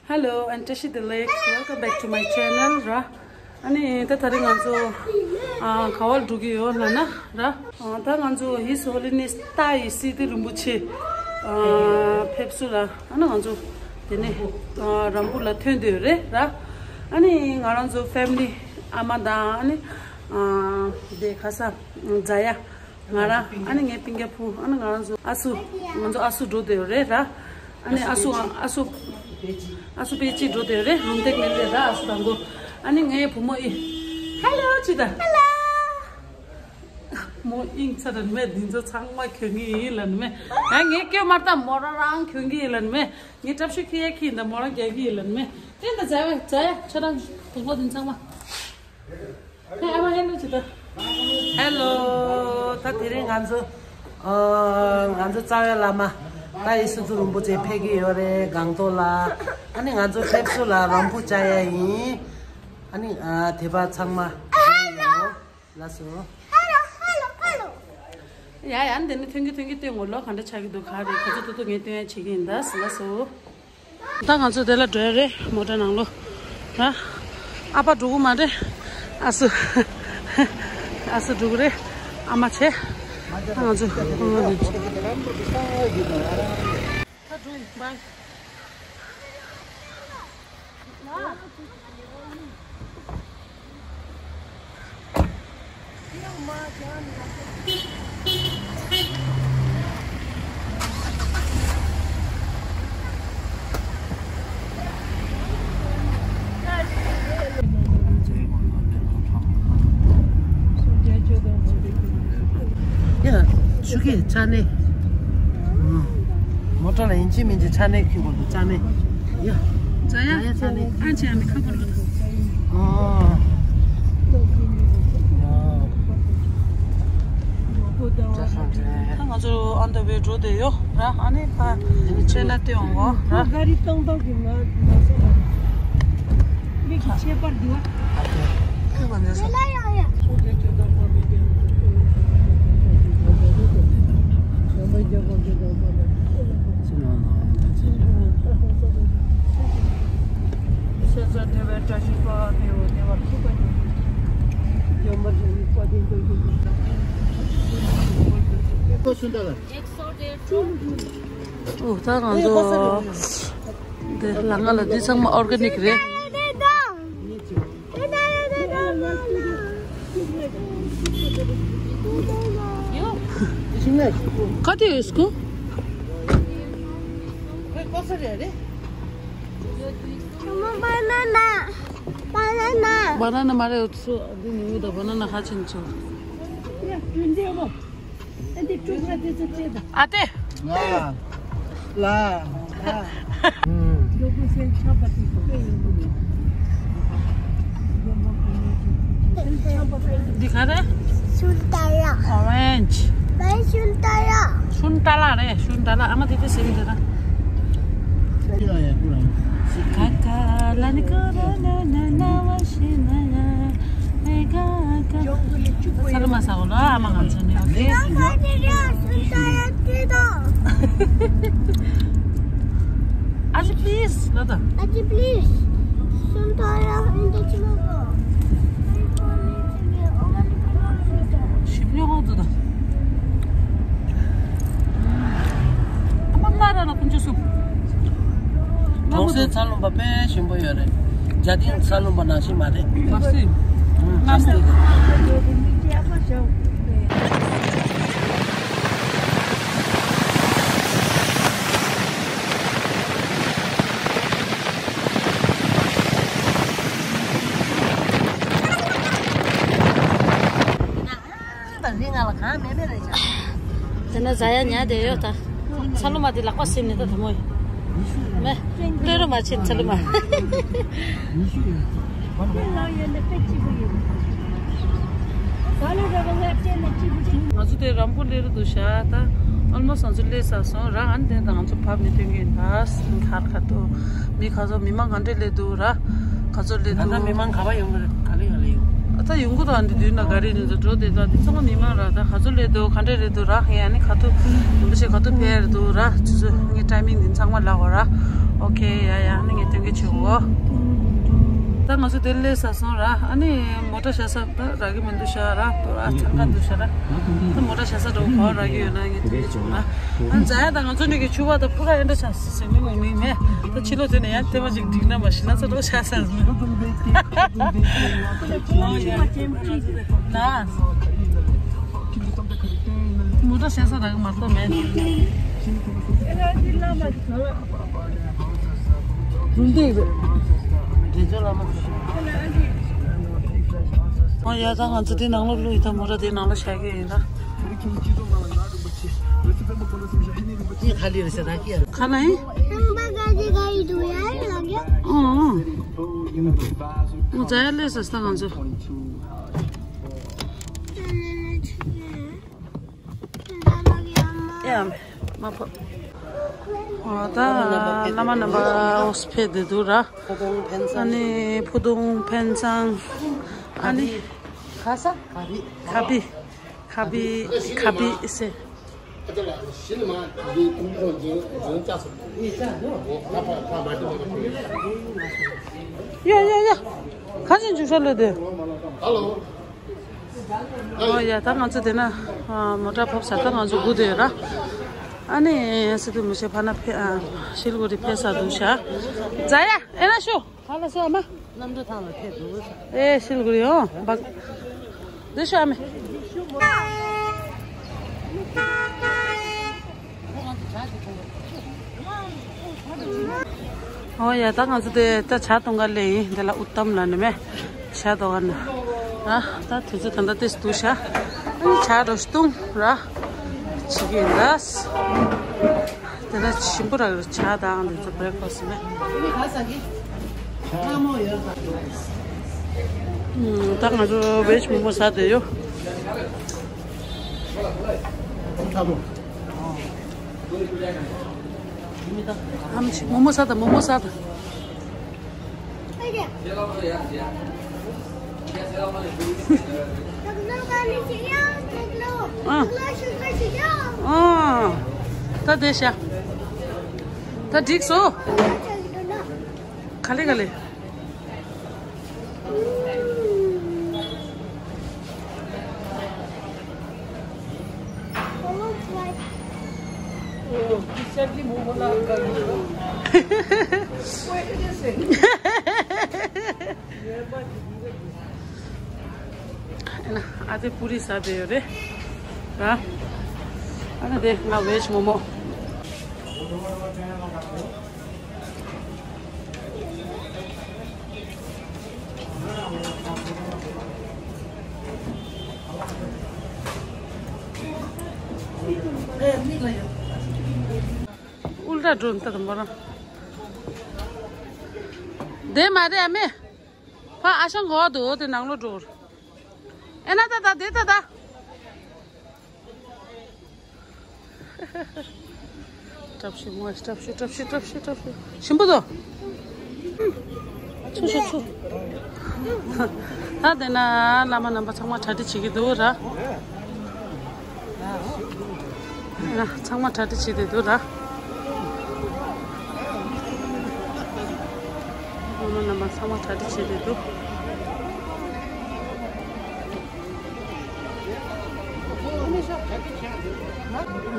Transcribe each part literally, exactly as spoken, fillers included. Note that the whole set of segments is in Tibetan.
Hello and བཀྲ་ཤིས་བདེ་ལེགས། Welcome back to my channel ར། ཨ་ནི་ད་དེ་རིང་ང་ཚོ་ཨ་ག་བར་འགྲོ་གི་ཡོད་ལབ་ན་ར། ཨ་ད་ང་ཚོ་His Holiness ཏཱའི་སི་ཏཱ་རིན་པོ་ཆེ་ཨ་ཕེབས་བསུ་ལ་ཨ་ནི་ང་ཚོ་དེ་ནས་ཨ་རམ་བུ་ལ་ཐོན་བསྡད་ཡོད་རེད་ར། ཨ་ནི་ང་རང་ཚོ་ཕེ་མི་ལི་ཨ་མ་དང་ཨ་ནི་ཨ་དེ་ག་ས་ཛ་ཡ། ང་རང་ཨ་ནི་ངའི་སྤུན་ཀྱག་བུ། ཨ་ནི་ང་རང་ཚོ་ཨ་སུ། ང་ཚོ་ཨ་སུ་འགྲོ་བསྡད་ཡོད་རེད་ར། ཨ་ནི་ཨ་སུ་ཨ་སུ་ཨ་སུ་པེ་ཅི་འགྲོ་བསྡད་ཡོད་རེད། རུམ་བཏེག་ནས་སླེབས་ར་ཨ་སུ་དང་པོ། ཨ་ནི་ངའི་བུ་མོ་ཨི། ཧེ་ལོ་ཅི་ད། ཧེ་ལོ། མོ་ཨིང་ཚ་ར་ནི་མེ་འདི་ཚོ་ཚང་མ་གྱོན་གྱི་ཡིན་ལབ་ནི་མེ། ང་ངའི་སྐྱོ་མར་ད་མོ་རང་རང་གྱོན་གྱི་ཡིན་ལབ་ནི་མེ། ངའི་ཀྲབ་ཤུ་ཁྱི་ཡ་ཁྱི་ཡིན་ད་མོ་རང་རྒྱག་གི་ཡིན་ལབ་ནི་མེ། དེ་ད་ཛ་ཡ་ཛ་ཡ་ཁྱོད་རང་དོག་པོ་འདི་ཚང་མ། ཧེ་ཨ་མ་ཧེ་ལོ་ཅི་ད། ཧེ་ལོ། ད་དེ་རིང་ང་ཚོ་ཨ་ང་ཚོ་རྩ་བའི་བླ་མ་ཏཱའི་སི་ཏཱ་རིན་པོ་ཆེ་ཕེབས་ཀྱི་ཡོད་རེད་སྒང་ཏོག་ལ། ཨ་ནི་ང་ཚོ་ཕེབས་བསུ་ལ་རམ་བུ་བཅའ་ཡ་ཡིན། ཨ་ནི་ཨ་དེ་བ་ཚང་མ་ལགས་སོ། ཡ་ཡ་འདི་ནི་ཐོན་གི་ཐོན་གི་སྟོན་ངོ་ལོ་ག་འདྲ་ཆགས་ཀྱི་འདུག་ག་རེད། ག་ཚོད་ཐུབ་ཐུབ་ངས་སྟོན་ཡ་བྱེད་ཀྱི་ཡིན་ད་ལགས་སོ། ད་ང་ཚོ་དེ་ལ་འགྲོ་ཡ་རེད། མོ་ཊ་ནང་ལོ། ད་ཨ་ཕ་འགྲོ་གི་མ་རེད། ཨ་སུ། ཨ་སུ་འགྲོ་གི་རེད། ཨ་མ་བྱས། ད་ང་ཚོ་ཁོང་ལ་འགྲོ། ད་འགྲོ་ཡིན། བཱའི། ཡ། ཆུ་སྐྱེས་ཆ་ནས། མོ་ཊ་ལ་ཡིན་གཅིག་མིན་གཅིག་ཆ་ནས་འཁྱེར་དགོས་འདུག་ཆ་ནས། ཡ། ཛ་ཡ། ཡ་ཡ་ཆ་ནས། ཨ་ཅེ་ཨ་ནི་ཁ་པར་ལ། ཨོ། ད་ང་ཚོ་on the way འགྲོ་བསྡད་ཡོད་ར། ཨ་ནི་ཕ་ཆེ་ན་སྟོན་འོང་གོ་ར། ག་རི་སྟོང་སྟོང་གི་ང་ང་ཚོ་ལ། མིག་གི་ཁྱད་པར་འདི་བ། ཨ་ཅེ། ཁྱོད་ང་ཚོ་ས། ཨོ་ད་ང་ཚོ་འདི་ལ་ང་ལ་འདི་ཚང་མ་ཨོར་ག་ནིག་རེད། ག་དེ་ཡོད་སྐུ། Banana. Banana. Banana མ་རེད། འུ་ཚོ་འདི་ནི་འུ་ད་banana ཧ་ཅང་ཆུ། ཨ་ཏེ། ལ། ལ། ལ། འདི་ག་རེད། ཤུན་ཏ་ལ། Orange. ཤུན་ཏ་ལ། ཤུན་ཏ་ལ་རེད། ཤུན་ཏ་ལ། ཨ་མ་དེ་དེ་ཟེར་གི་འདུག་ད། ཀ་ཀ་ལ་ནི་ཀ་ར་ན་ན་ན་བ་ཤི་ན་ཡ། ཨེ་ཀ་ཀ། ཚ་ལུ་མ་ཟ་གོ་ལ་ཨ་མ་ང་ཚོ་ནི། ཨོ་ཁེ། ཨ་ཅེ་པི་ལི་སི་ལ་ད། ཨ་ཅེ་པི་ལི་སི། ཤུན་ཏ་ལ་ཨིན་ད་ཅི་མ་གོ། ཞིབ་ཉོ་ཧོ་དུ་ད། ཨ་མ་ང་ར་ལ་ཀུན་སྤྱོད་སུ། གོང་སའི་ཚ་ལུམ་པ་དཔེ་ཞིམ་པོ་ཡོད་རེད། རྒྱ་ཏིང་ཚ་ལུམ་པ་ནང་བཞིན་མ་རེད། ཨ་སྟེ། ཨ་སྟེ། དེ་ན་ཟ་ཡ་ཉལ་བསྡད་ཡོད་ད། ཚ་ལུ་མ་དེ་ལག་པ་ཟིན་ནས་ད་དེ་མོ་ཡིན། མེ། ལྟོས་རུ་མ་ཕྱིན་ཚ་ལུ་མ། ང་ཚོ་དེ་རམ་པུ་ལེ་རུ་འདུག་ཤག་ད་ཨོལ་མོ་སི་ང་ཚོ་སླེབས་ཚར་སོང་ར། ཨ་ནི་དེ་ད་ང་ཚོ་བབས་ནས་ཐོན་གྱི་ཡིན་ད། ཁར་ཁ་ཏོ་མི་ཁ་ཚོ་མི་མང་ག་འདྲས་སླེབས་འདུག་ར། ག་ཚོད་སླེབས་འདུག་ད་ལྟ་མི་མང་ག་པར་ཡོང་གི་རེད། ག་ལེ་ག་ལེ་ཡོང་། ད་ཡོང་གི་འདུག་འདི་མདུན་ལ་ག་རེ་ནས་འགྲོ་བསྡད་འདུག་འདི་ཚང་མ་མི་མང་ར། ད་ག་ཚོད་སླེབས་འདུག་ག་འདྲ་རེད་འདུག་ར། ཡ་ནི་ག་ཐུག་རིན་པོ་ཆེ་ག་ཐུག་ཕེབས་རེད་འདུག་ར། ཆུ་ཚོད་ངའི་ཊའི་མིང་འདི་ཚང་མ་ལབ་དགོས་ར། ཨོ་ཁེ། ཡ་ཡ། ཨ་ནི་ངས་སྟོན་གྱི་བྱེད་འོ། ད་ང་ཚོ་དེ་སླེབས་ཚར་སོང་ར། ཨ་ནི་མོ་ཊ་བཞག་ས་ད་རག་གི་མི་འདུག་ཤག་ར། ཨ་ཚང་ཁ་འདུག་ཤག་ར། ད་མོ་ཊ་བཞག་ས་འགྲོ་གོ་རག་གི་ཡོད་ན་ངས་སྟོན་གྱི་བྱེད་འོ་ར། ཨ་ཛ་ཡ་ད་ང་ཚོ་གཉིས་ཀྱི་ཕྱུ་པ་ད་ཕུ་ར་ཨེ་འདྲ་ཆགས་སོང་ཟེར་མི་ངོ་མི་མེད། ད་ཕྱི་ལོགས་དེ་ནས་ཡང་ལྟད་མོ་ཅིག་སྒྲིག་ན་མ་ཤི་ན་ཚ་འགྲོ་ཆགས་ས་ཟེར། ན། མོ་ཊ་བཞག་ས་རག་གི་མ་གཏོགས་མེད། རུམ་བཏེག་རེད། ཨོ་ཡ། ད་ང་ཚོ་དེ་ནང་ལོགས་ལུས་ཡིན། ད་མོ་ཊ་དེ་ནང་ལོགས་བཞག་གི་ཡིན་ད། ཁ་ལ་ཡིན། ཨོ་ཨོ། ང་ཚོ་ཡ་ལས་ས་ས་ང་ཚོ། ཡ། མ་ཕོ། ཨོ་ད་བླ་མ་རྣམ་པ་འོ་ཕེབས་བསྡད་འདུག་ར། ཨ་ནི་ཕུ་དུང་ཕན་ཚང་། ཨ་ནི་ཁ་ས་ཁ་བི་ཁ་བི་ཁ་བི་ཟེར། ཡ་ཡ་ཡ། ག་ཚོད་འཇུག་ས་ལོས་དེ། ཨོ་ཡ། ད་ང་ཚོ་དེ་ན་མོ་ཊ་ཕབ་ཚར། ད་ང་ཚོ་སྒུག་བསྡད་ཡོད་ར། ཨ་ནི་སི་ཏུ་མི་ཤེས་ཕ་ན་ཕེ་ཨ་ཤིལ་གུ་རི་ཕེབས་ཚར་འདུག་ཤག་ཛ་ཡ་ཨེ་ན་ཤོ། ཧ་ལ་སོ་ཨ་མ། གནམ་གྲུ་ཐང་ལ་ཕེབས་འདུག་ས། ཨེ་ཤིལ་གུ་རི་ཨོ་བག་འདི་ཤོ་ཨ་མེ། ཨོ་ཡ། ད་ང་ཚོ་དེ་ད་ཇ་འཐུང་ག་སླེབས་ཡིན། དེ་ལ་ཨུ་ཏམ་ལ་ནི་མེ་ཇ་འཐུང་ག་ན་ར། ད་དུས་ཚོད་ད་ལྟ་ཏིས་འདུག་ཤག་ཨ་ནི་ཇ་རོ་བཏུང་ར་བྱེད་ཀྱི་ཡིན་ད། དེ་ལ་ཞིམ་པོ་རག་རེད། ཇ་དང་དེ་ཚོ་བྷི་རེག་ཕ་སི་མེ། ད་ང་ཚོ་བེཇ་མོ་མོ་ཟ་བསྡད་ཡོད། ཨམ་ཆི་མོ་མོ་ཟ་ད། མོ་མོ་ཟ་ད། ཨ། ཨ། ད་བསྡད་ཤག་ད་འགྲིག་སོང་། ག་ལེ་ག་ལེ། ཨ་ནི་ཨ་དེ་པུ་རི་ཟ་བསྡད་ཡོད་རེད་ར། ཨ་ནི་དེ་ང་བེཇ་མོ་མོ། ཨུལ་ཊ་འགྲོ་ནི་ད་དུ་མོ་རང་། དེ་མ་རེད་ཨ་མེ། ཕ་ཨ་ཞང་གོ་བ་འདུག་དེ་ནང་ལོགས་འགྲོ། ཨེ་ན་ད་ད་དེ་ད་ད། བཀྲ་ཤིས་མོ། བཀྲ་ཤིས་བཀྲ་ཤིས་བཀྲ་ཤིས་བཀྲ་ཤིས། ཞིམ་པོ་འདུག་ཚུར་ཤོག་ཚུར། ད་དེ་ན་བླ་མ་རྣམ་པ་ཚང་མ་གྲ་སྒྲིག་བྱེད་ཀྱི་འདུག་ར། ཚང་མ་གྲ་སྒྲིག་བྱེད་བསྡད་འདུག་ར། བླ་མ་རྣམ་པ་ཚང་མ་གྲ་སྒྲིག་བྱེད་བསྡད་འདུག་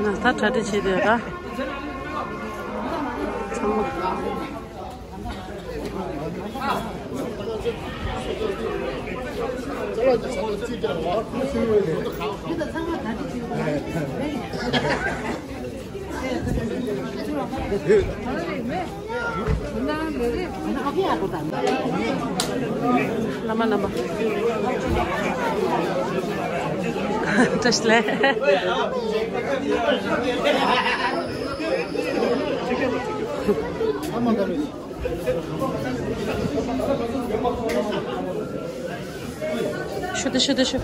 ང་ད་གྲ་སྒྲིག་བྱེད་བསྡད་ར། ཚང་མ། བླ་མ་རྣམ་པ། བཀྲ་ཤིས་བདེ་ལེགས། ཤུ་ཏི་ཤུ་ཏི་ཤུ།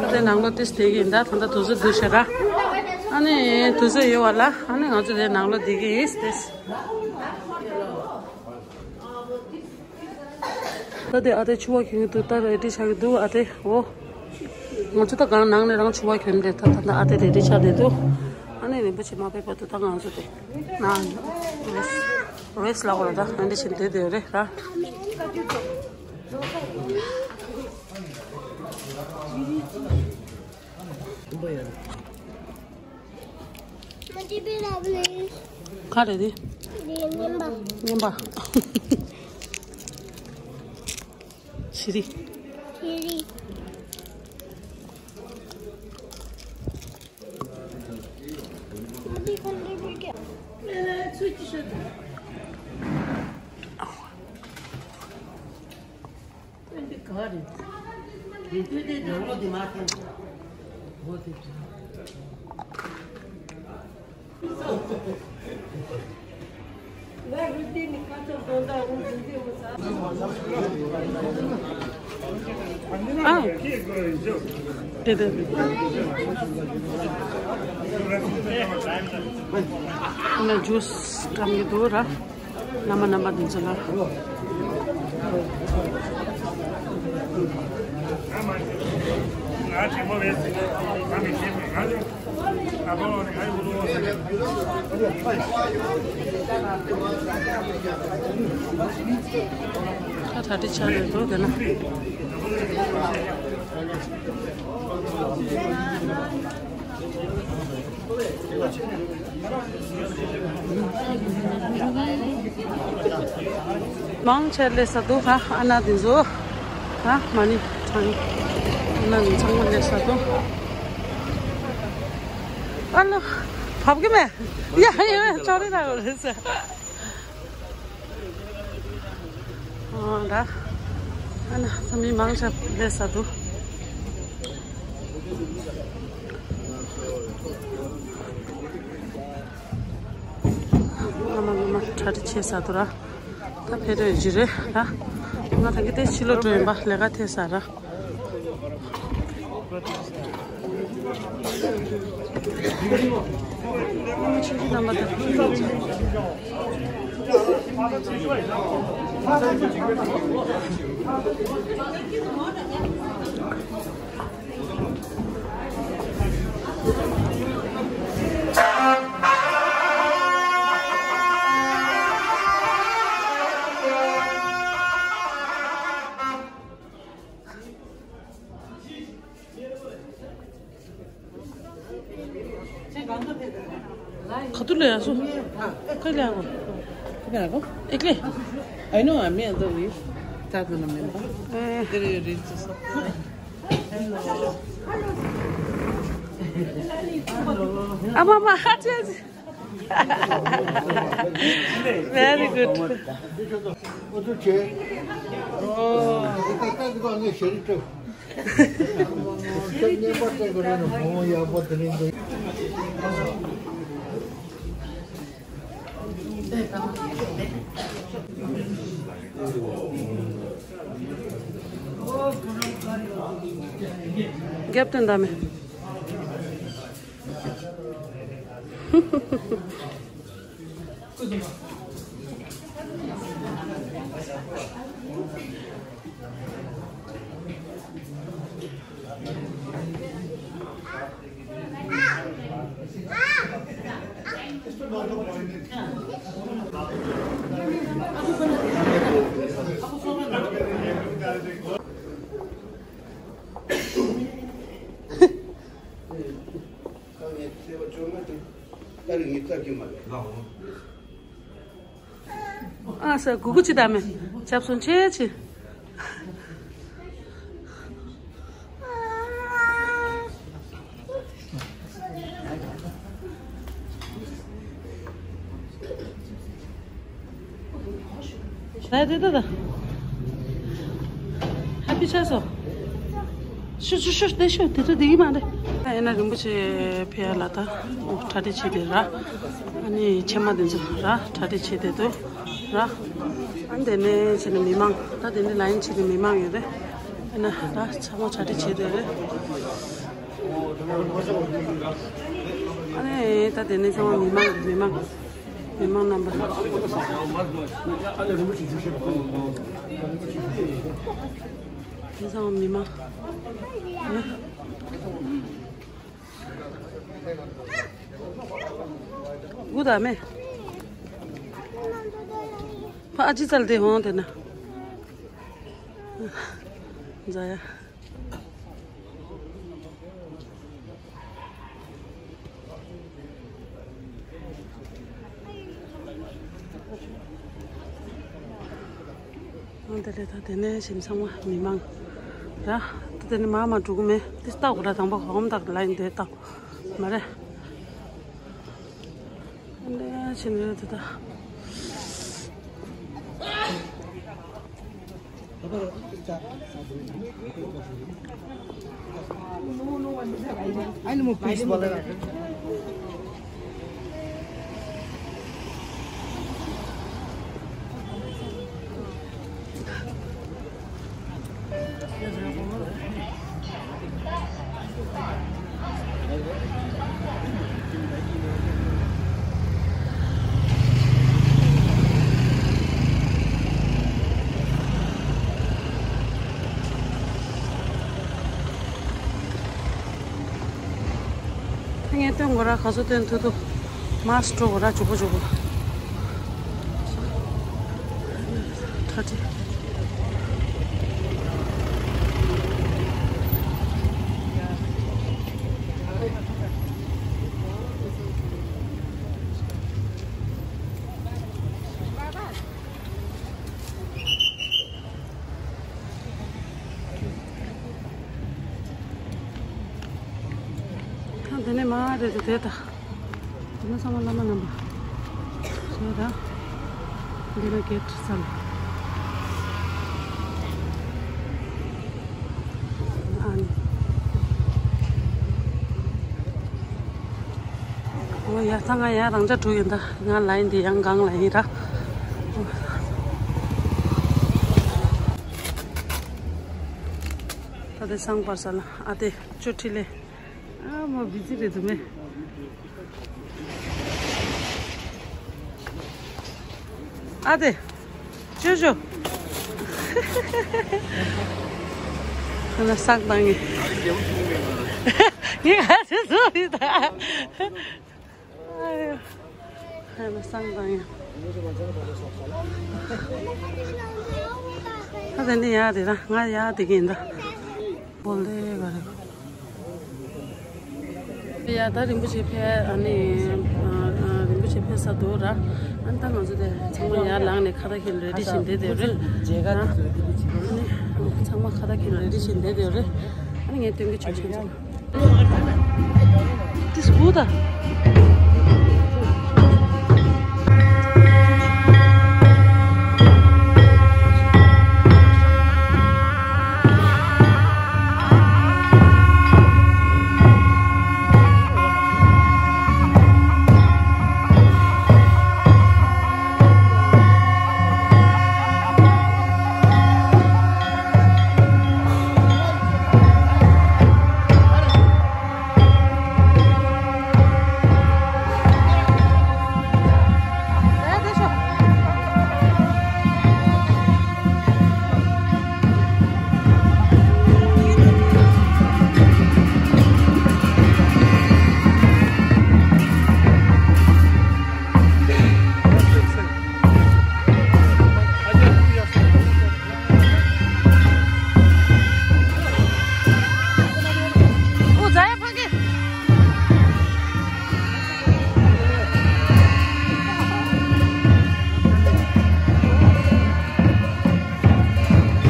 ད་ལྟ་ནང་ལོགས་ཏིས་བསྡད་ཀྱི་ཡིན། ད་ད་ལྟ་དུས་ཚོད་འདུག་ཤག་ར། ཨ་ནི་དུས་ཚོད་ཡོད་པ་ལ་ཨ་ནི་ང་ཚོ་དེ་ནང་ལོགས་བསྡད་ཀྱི་ཡིན་ཏིས། ད་དེ་ཨ་དེ་ཕྱུ་པ་གྱོན་གྱི་འདུག་ད་རེ་ཌི་ཆགས་ཀྱི་འདུག་ཨ་དེ་འོ། ང་ཚོ་ད་གང་ནང་ནས་རང་ཕྱུ་པ་གྱོན་ཏེ་ད་ད་ད་ཨ་དེ་རེ་ཌི་ཆགས་བསྡད་འདུག་ཨ་ནི་རིན་པོ་ཆེ་མ་ཕེབས་བར་དུ་ད་ང་ཚོ་དེ་ན་རེས་རེས་ལ་འོ་ད་ཨ་འདི་བཞིན་བསྡད་བསྡད་རེད་ར། ག་རེ་རེད། རེད་རྔན་པ། རྔན་པ། ཤི་རི། ཤི་རི། ཨ། དེ་དེ། ཨ་ནི་ཇུས་བཀྲམ་གྱི་འདུག་ར། རྣམ་པ་རྣམ་པ་འདི་ཚོ་ལ། ད་གྲ་སྒྲིག་ཆགས་ཡོད་འདུག་དེ་ན། མང་ཆེ་སླེབས་ས་འདུག་ཨ་ན་དེ་ཚོ། ཨ་མ་ནི་ཚང་། ཨ་ན་དེ་ཚང་མ་སླེབས་ས་འདུག་ཨ་ལོ། བབ་གི་མེད། ཡ་ཡ་ཡ་ཅོ་རི་ད་གོ་རེད་ཟེར། ཨོ་ད། ཨ་ན་ཚང་མི་མང་ཆེ་སླེབས་ས་འདུག་ཨ་མ་ཨ་མ་གྲ་སྒྲིག་བྱས་ས་འདུག་ར། ད་ཕེབས་རེད་ཇི་རེད་ར། ང་ད་གི་དེ་ཕྱི་ལོགས་འགྲོ་ཡིན་པ་ལས་ཀ་ཐེབས་ས་ར། ཁ་ཐུག་ལ་ཡ་སོ། ཁ་ལ་ཡ་གོ། ཁ་ལ་ཡ་གོ། ཨེ་ཀླེ། I know, I mean, the way. ད་དུ་ན་མེན་པ། ཨེ། དེ་རེ་རེ་ཅི་སོ། ཨ་མ་མ་ཧ་ཅེ་ཅེ། Very good. ཨོ་ཏུ་ཆེ། ཨོ། ད་ད་ད་ད་ངས་ཤེས་རིག་སྤྲད། ཁྱེད་བརྙན་པར་སྤྲད་དགོས་རེད་ན་བོང་ཡག་པོ་དེ་རིང་འདུག་རྒྱབ་དོན་ད་མེད། ཨ་ས་གུ་གུ་ཅི་ད་མེ། ཆབ་སོང་ཆེ་ཆེ། ད་དེ་ད་ད། ཧེ་པི་ཆགས་སོང་། ཤུ་ཤུ་ཤུ་དེ་ཤུ་དེ་ཚོ་དེ་གི་མ་རེད། ཨ་ཡིན་ན་རིན་པོ་ཆེ་ཕེབས་ཡ་ལ་ད་ཨོ་གྲ་སྒྲིག་བྱས་ཏེ་ར། ཨ་ནི་ཕྱེ་མ་དེ་ཚོ་ར་གྲ་སྒྲིག་བྱས་ཏེ་འདུག་ར། ཨ་ནི་དེ་ནས་བྱས་ནས་མི་མང་ད་དེ་ནས་ལ་ཡིན་བྱས་ནས་མི་མང་ཡོད་རེད། ཨ་ན་ར་ཚང་མ་གྲ་སྒྲིག་བྱས་ཏེ་རེད། ཨ་ནི་ད་དེ་ནས་ཚང་མ་མི་མང་མི་མང་། མི་མང་རྣམ་པ། དེང་སང་མི་མང་། གུ་དང་མེ། ཕ་ཨ་ཅི་ཙལ་དེ་ཧོང་དེ་ན། ཛ་ཡ། ཨང་དེ་ལས་ད་དེ་ནས་ཞིམ་ཚང་མ་མི་མང་། ར། ད་དེ་ནས་མ་མ་འགྲོ་གི་མེད་དེ་ལྟ་གོ་ར་དང་པོ་ཧོམ་དག་ལ་ཡིན་དེ་ལྟ་མ་རེད། ཨ་ནས་ཕྱིན་རེད་དེ་ད། ངས་སྟོན་དགོས་ར་ག་ཚོད་སྟོན་ཐུབ་ཐུབ། མར་སྤྲོ་དགོས་ར་མགྱོགས་པོ་མགྱོགས་པོ། ཁྲ་ཁྲི། ད་དེ་ནས་མར་རེད་དེ་དེ་ད། དེ་ནས་ཚང་མ་བླ་མ་རྣམ་པ། བྱས་ད། འདི་ལ་གེ་ཊི་ཚང་། ཨ་ནི། འོ་ཡ་ད་ང་ཡང་རང་འཇགས་འགྲོ་ཡིན་ད། ང་ལ་ཡིན་དེ་ཡང་གང་ལ་ཡིན་ར། ད་དེ་སང་པར་ས་ལ་ཨ་དེ་ཅོ་ཁྲི་ལེ། ཨ་མོ་བི་ཛི་རེད་འདུག་མེ། ཨ་དེ། ཅོ་ཅོ། ཁ་ན་བསགས་བཏང་ངེ། ངས་ག་ཚོད་བཟོ་རེད་ད། ཨ་ཡོ། ཁ་ན་བསགས་བཏང་ངེ། ད་དེ་ནས་ཡར་དེ་ར་ང་ཡར་དེ་གིན་ད། བོལ་དེ་ག་རེ། ཡ་ད་རིན་པོ་ཆེ་ཕེབས་ཨ་ནི། ཨ་ཨ་རིན་པོ་ཆེ་ཕེབས་ས་འདུག་ར། ཨ་ནི་ད་ང་ཚོ་དེ་ཚང་མ་ཡར་ལངས་ནས་ཁ་ཏ་ཁེལ་རེ་ཌི་བྱེད་བསྡད་དེ་རེད། ཨ་ནི་ཚང་མ་ཁ་ཏ་ཁེལ་རེ་ཌི་བྱེད་བསྡད་དེ་རེད། ཨ་ནི་ངས་སྟོན་གི་ཆོག་ཆོག་ཆོག This Buddha.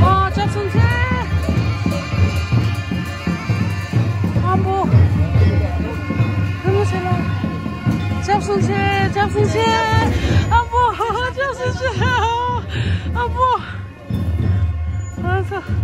ཨོ། སྐྱབས་སུ་མཆི། ཨ་མོ། ཨ་མོ་ཟེར་ལ། སྐྱབས་སུ་མཆི། སྐྱབས་སུ་མཆི། ཨ་མོ། སྐྱབས་སུ་མཆི། ཨ་མོ། ཨ་ས།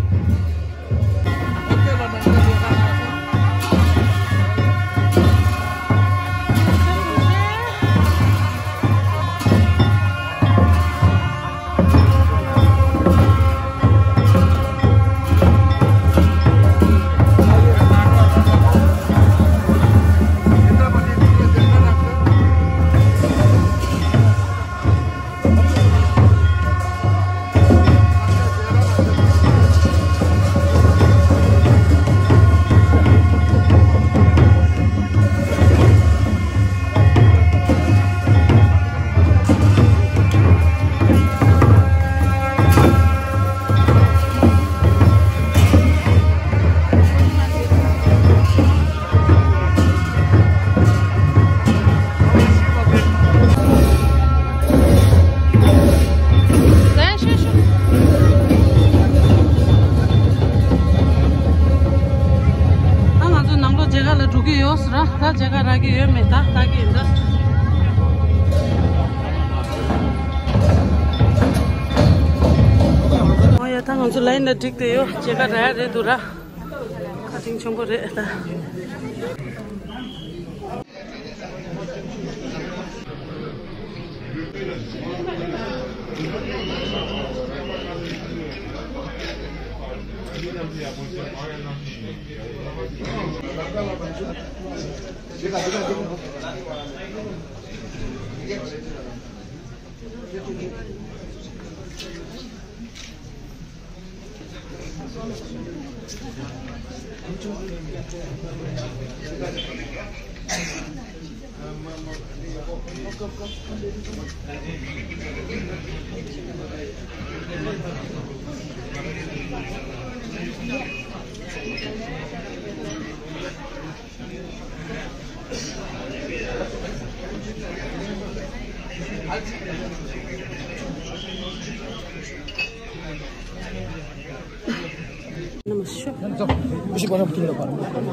ད་མཇལ་ཁ་རག་གི་ཡོད་མེད་ད་ལྟ་གི་ཡིན་ད། ཨོ་ཡ་ད་ང་ཚོ་ལའིན་ལ་འགྲིག་བསྡད་ཡོད། མཇལ་ཁ་རག་ཡ་རེད་འདུག་ར། ཁ་ཐེངས་ཆེན་པོ་རེད་ད།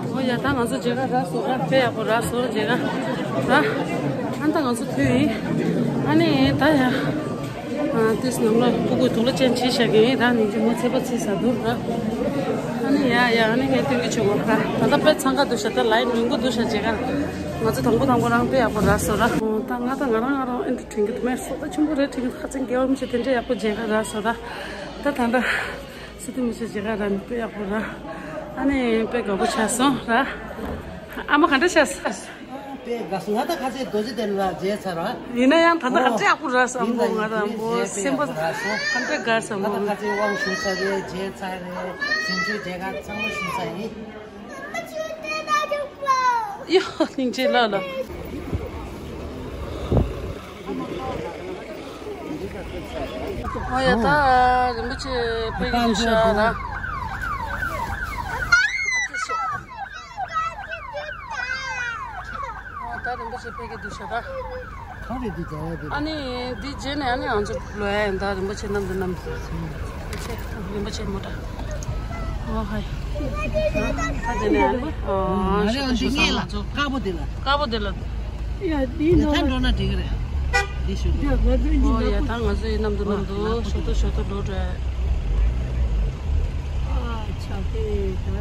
ཨོ་ཡ་ད་ང་ཚོ་མཇལ་ཁ་རག་སོང་། ཨ་དཔེ་ཡག་པོ་རག་སོང་མཇལ་ཁ་ར། ཨ་ད་ང་ཚོ་ཐོན་ཡིན། ཨ་ནི་ད་ཡ། ཨ་ཏིས་ནང་ལ་སྤུ་གུ་དུག་ལོག་ཅན་བྱས་བཞག་གི་ཡིན་ར། ནིང་ཅི་མོ་ཚེ་པ་ཚེ་ས་འདུག་ར། ཨ་ནི་ཡ་ཡ་ཨ་ནི་ངས་སྟོན་གི་ཆོག་གོ་ར། ད་ལྟ་དཔེ་འཚང་ཁ་འདུག་ཤག་ད་ལའིན་རིང་པོ་འདུག་ཤག་མཇལ་ཁ་ང་ཚོ་དང་པོ་དང་པོ་རང་དཔེ་ཡག་པོ་རག་སོང་ར། ད་ང་ད་ང་རང་ང་རང་ཨེ་འདྲ་དྲན་གི་འདུག་མེད་སོ་ད་ཆེན་པོ་རེད་དྲན་གི་འདུག་ཁ་ཚན་རྒྱལ་བ་མི་ཆེ་དེ་འདྲ་ཡག་པོ་མཇལ་ཁ་རག་སོང་ར། ད་ད་ད། སི་ཏུ་མི་ཆེ་མཇལ་ཁ་རག་ནི་དཔེ་ཡག་པོ་ར། ཨ་ནི་དཔེ་དགའ་པོ་ཆགས་སོང་ར། ཨ་མ་ག་འདྲ་ཆགས་སོང་། དཔེ་དགའ་སོང་། ང་ད་ཁ་ཚེ་རྡོ་རྗེ་གདན་ལ་མཇལ་ཚར་ར། ཡིན་ན་ཡང་ད་ལྟ་ག་འདྲ་ཡག་པོ་རག་སོང་། ཨ་མ་ང་རང་པོ་སེམས་པ་ག་འདྲ་དགའ་སོང་། ང་ད་ཁ་ཚེ་དབང་ཞུ་ཚར་རེད། མཇལ་ཚར་རེད། གཟིམ་ཆུང་མཇལ་ཁ་ཚང་མ་ཞུ་ཚར་ཡིན། ཡ་སྙིང་རྗེ་ལ་ལ། ཨོ་ཡ་ད་རིན་པོ་ཆེ་ཕེབས་ཀྱི་འདུག་ཤག་ར། ཨོ་ད་རིན་པོ་ཆེ་ཕེབས་ཀྱི་འདུག་ཤག་ར། གང་རེད་འདི་རྒྱ་ཡ་དེ། ཨ་ནི་འདི་རྗེས་ནས་ཨ་ནི་ང་ཚོ་ལོ་ཡ་ཡིན་ད་རིན་པོ་ཆེ་གནམ་དུ་བསྣམས། རིན་པོ་ཆེ་མོ་ཊ། ཨོ་ཧའི། ད་དེ་ནས་ཨ་ནི་ཨོ་ང་རེ་འདི་སྔས་ལ་དཀར་པོ་དེ་ལ། དཀར་པོ་དེ་ལ། ཡ་འདི་ད་ནང་འགྲོ་ན་འགྲིག་གི་རེད། འདི་ཞུ་གི། ཡ་ང་ཚོའི་ཨོ་ཡ་ད་ང་ཚོ་ཡི་གནམ་དུ་གནམ་དུ་ཞོ་ཏོ་ཞོ་ཏོ་འགྲོ་འགྲོ། ཨ་ཆ་ཧེ་ད།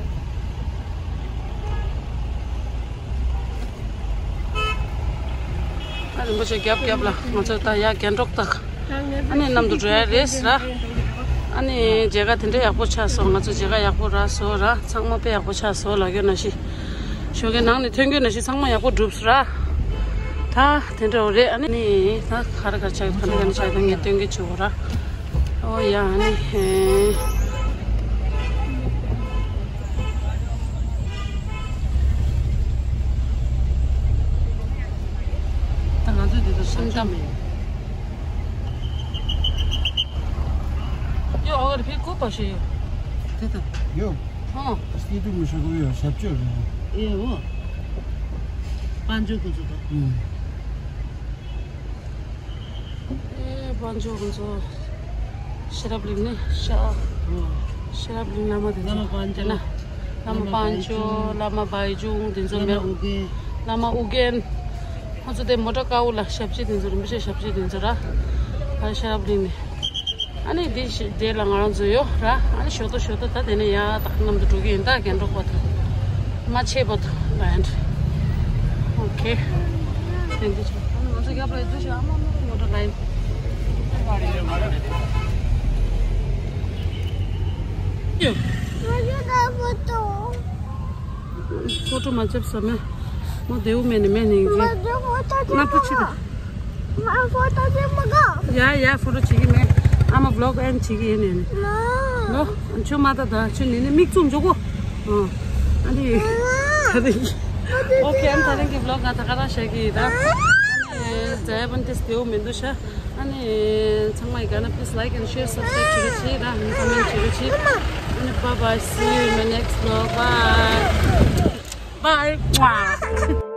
ད་རིན་པོ་ཆེ་རྒྱབ་རྒྱབ་ལ་ང་ཚོ་ད་ཡ་རྒྱན་སྒྲོག་ད། ཨ་ནི་གནམ་དུ་འགྲོ་ཡ་རེད་ཟེར་ར། ཨ་ནི་མཇལ་ཁ་དེ་འདྲ་ཡག་པོ་ཆགས་སོང་། ང་ཚོ་མཇལ་ཁ་ཡག་པོ་རག་སོང་ར། ཚང་མ་དཔེ་ཡག་པོ་ཆགས་སོང་ལབ་ཡོད་ན་ཤི། ཞོགས་ཀའི་ནང་ནས་ཐོན་དགོས་ན་ཤི་ཚང་མ་ཡག་པོ་འགྲུབ་སོང་ར། ད་དེ་འདྲ་རེད། ཨ་ནི་ད་ག་རེ་ག་རེ་ཆགས་ཡོད་ག་རེ་ག་རེ་ཆགས་ཡོད་ངས་སྟོན་གི་བྱེད་དགོས་ར། ཨོ་ཡ་ཨ་ནི། ད་ང་ཚོས་འདི་ཚོ་སེམས་གཏམ་ཡིན། ཡོ་ཨ་ག་རེ་ཕི་ཀོ་པ་ཤེ་ཡོ། དེ་ད་ཡོ། ཨོ། སྐྱིད་སྡུག་མི་ཤོག་གོ་ཡོ་ཞབས་ཕྱི་རེད། ཨེ་འོ། དཔལ་འབྱོར་ཀུན་སྤྱོད་དང་། ཨེ་དཔལ་འབྱོར་ཀུན་སྤྱོད། ཤེས་རབ་གླིང་ནི་ཤ། ཤེས་རབ་གླིང་བླ་མ་དེ་ཚོ་བླ་མ་དཔལ་འབྱོར། བླ་མ་དཔལ་འབྱོར། བླ་མ་བའི་ཅུང་དེ་ཚོ་མེད། བླ་མ་ཨུ་རྒྱན། ཁོ་ཚོ་དེ་མོ་ཊ་དཀར་པོ་ལ་ཞབས་ཕྱི་དེ་ཚོ་རིན་པོ་ཆེ་ཞབས་ཕྱི་དེ་ཚོ་ར། ཨ་ཤེས་རབ་གླིང་ནི། ཨ་ནི་དེ་ཞིག་དེ་ལ་ང་རང་ཚོ་ཡོད་ར། ཨ་ནི་ཞོ་ཏོ་ཞོ་ཏོ་ད་དེ་ནས་ཡ་ད་གནམ་དུ་འགྲོ་གི་ཡིན་ད་རྒན་གྲོགས་པ་དང་། མ་ཆེ་པོ་དང་ལ་ཡན། ཨོ་ཁེ། དེ་འདི་ཆོ། ང་ཚོ་རྒྱབ་ལ་འདུག་ཤག་ཨ་མ་མ་མོ་ཊ་ལ་ཡིན། ཕོ་ཊོ་མ་བརྒྱབ་ས་མེད། མོ་དེའུ་མེད་ནི་མེད་ནི་ཡིན་གྱི། ང་ཕོ་ཆི་དང་། ཡ་ཡ་ཕོ་ཊོ་བྱེད་ཀྱི་མེད། ཨ་མ་བི་ལོག་ཨེན་བྱེད་ཀྱི་ཡིན་ནི། ལོ། ཁྱོད་མ་ད་ད་ཁྱོད་ནི་ནི་མིག་བཙུམ་འཇོག་གོ། ཨ་ནི། ད་དེ། ཨོ་ཁེ། ཨ་ནི་ད་རིང་གི་བི་ལོག་ང་ད་ག་རང་བྱེད་ཀྱི་ཡིན་ད། ཨ་ནི། ཛ་ཡ་བན་ཏིས་དེའུ་མི་འདུག་ཤག་ཨ་ནི་ཚང་མ་ཡི་ག་ན་please like and share, subscribe བྱེད་རོགས་བྱེད་ར། ཨ་ནི་comment བྱེད་རོགས་བྱེད། ཨ་ནི་bye bye, see you in my next vlog, bye bye.